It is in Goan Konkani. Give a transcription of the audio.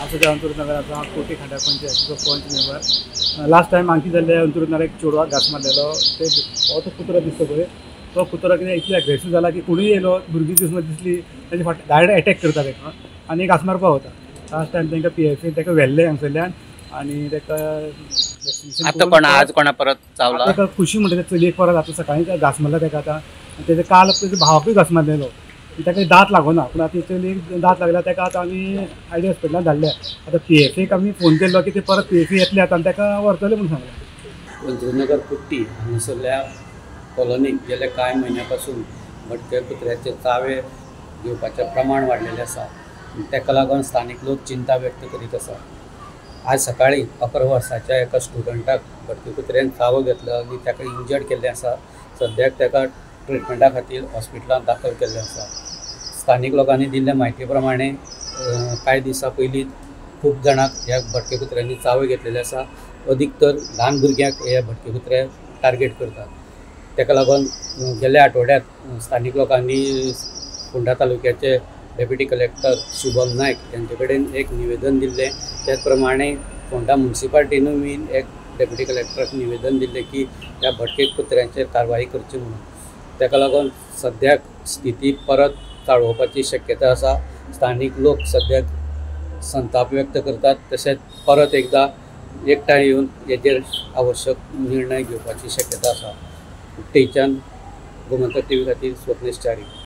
हांव सद्या अंत्रुज नगर आसा, कोटी खांड्यार पंचायतीचो पंच मेंबर. लास्ट टायम हांगा जाल्ले अंत्रुज नगर एक चेडवाक घांस मारलेलो. ते हो तो कुत्रो दिसता पळय, तो कुत्रो कितें इतलो एग्रेसीव जाला की कोणूय येयलो, भुरगीं दिसना दिसली ताजे फाट डायरेक्ट एटॅक करता ताका आनी घांस मारपाक वता. लास्ट टायम तांकां पी एफ ताका व्हेल्ले हांगसरल्यान आनी ताका आतां कोणा आज कोणा परत चावला? ताका खुशी म्हणटा ते चलयेक परत आतां सकाळीं घांस मारला ताका. आतां तेजे काल तेजे भावाकूय घांस मारलेलो, ताका दांत लागना, पूण आतां चलयेक दांत लागला. ताका आतां आमी आयडी हॉस्पिटलान धाडल्या. आतां पी एफ एक आमी फोन केल्लो की ते परत पी एफ येतले आतां आनी ताका व्हरतले म्हूण सांगलें. अंत्रुजनगर कुट्टी हांगासरल्या कॉलनीक गेल्या कांय म्हयन्या पासून भटक्या कुत्र्याचे चावे घेवपाचें प्रमाण वाडलेलें आसा. ताका लागून स्थानीक लोक चिंता व्यक्त करीत आसा. आज सकाळीं 11 वर्साच्या एका स्टुडंटाक भटके कुत्र्यान चावो घेतलो आनी ताका इंजर्ड केल्लें आसा. सद्याक ताका ट्रिटमेंटा खातीर हॉस्पिटलांत दाखल केल्लें आसा. स्थानीक लोकांनी दिल्ल्या म्हायती प्रमाणे कांय दिसां पयलीं खूब जाणांक ह्या भटके कुत्र्यांनी चावे घेतलेले आसा. अदीक तर ल्हान भुरग्यांक हे भटके कुत्रे टार्गेट करतात. ताका लागून गेल्या आठवड्यांत स्थानीक लोकांनी फोंडा तालुक्याचे डेप्युटी कलेक्टर शुभम नायक यांचे कडेन एक निवेदन दिल्लें. त्याच प्रमाणे फोंडा मुन्सिपाल्टीनूय बीन एक डेप्युटी कलेक्टराक निवेदन दिल्लें की ह्या भटके कुत्र्यांचेर कारवाई करची म्हणून. ताका लागून सद्याक स्थिती परत चाळोवपाची शक्यता आसा. स्थानीक लोक सद्याक संताप व्यक्त करतात, तशेंच परत एकदां एकठांय येवन हेजेर आवश्यक निर्णय घेवपाची शक्यता आसा. कुट्टीच्यान गोमंतक टीव्ही खातीर स्वप्नेश च्यारी.